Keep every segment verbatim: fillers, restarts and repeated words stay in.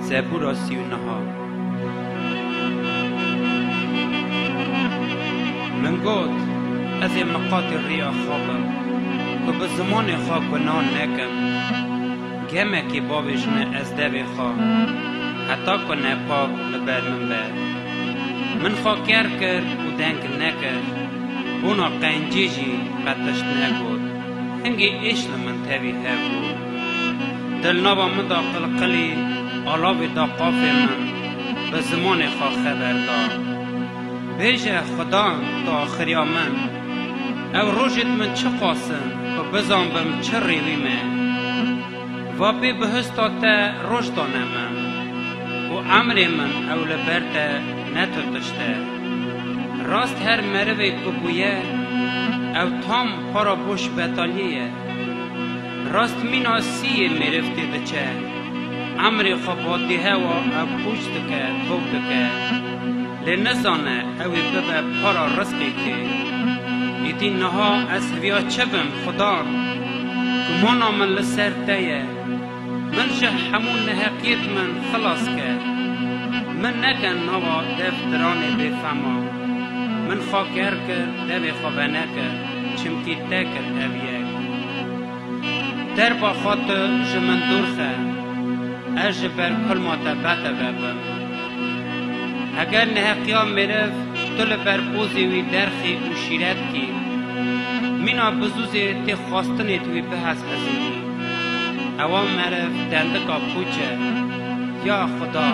Zebûra sî û neh. Min got, ez ê miqatê riya xwe bim, ku bi zimanê xwe gunan nekim. Gemekê bavêjime ez devê xwe, heta ku nepak li ber min be. Min xwe ker kir û deng nekir. Bona qencî jî qet tişt negot. Hingê êş li min tevî hev bû. Di nava min de qilqilî alavê da qafê min, bi zimanê xwe xeber da. Bêje Xudan, tu axiriya min. Ew rojêt min çiqas in, ku bizanbim çi rêwî me. Va pê bihista te roj dane min û emrê min ew li ber te ne tu tişt e. Rast her merivê ku bûye, ew tam para boş betaliyê ye. Rast mîna sî yê mêriv tê diçe, emrê xwe badîhewa ew pûç dike, top dike. Lê nizane ew ê bibe para rizqê kê. Îdî niha ez hêviya çi bim, Xudan? Gumana min li ser te ye. Min ji hemû neheqiyêt min xilas ke. Min neke nava dev diranê bêfema. Min xwe ker kir, devê xwe venekir, çimkî te kir ev yek. Derba xwe tu ji min dûr xe, ez ji ber kulma te beteve bim. Heger neheqiya mêriv tu li ber pozê wî derxî û şîret kî, mîna bizûzê tê xwestinê tu wî bihezhezînî. Ewa meriv dendika pûç e. Ya Xuda,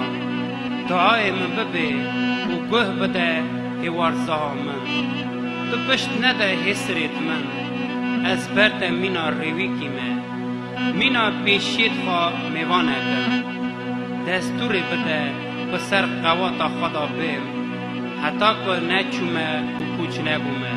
duayê min bibê û guh bide hêwarzaha min. Tu pişt nede hêsirêt min, ez ber te mîna rêwîkî me. Mîna pêşiyêt xwe mêvan ekim. Destûrê bide ku ser qewata xwe de bêm, heta ku neçûme û pûç nebûme.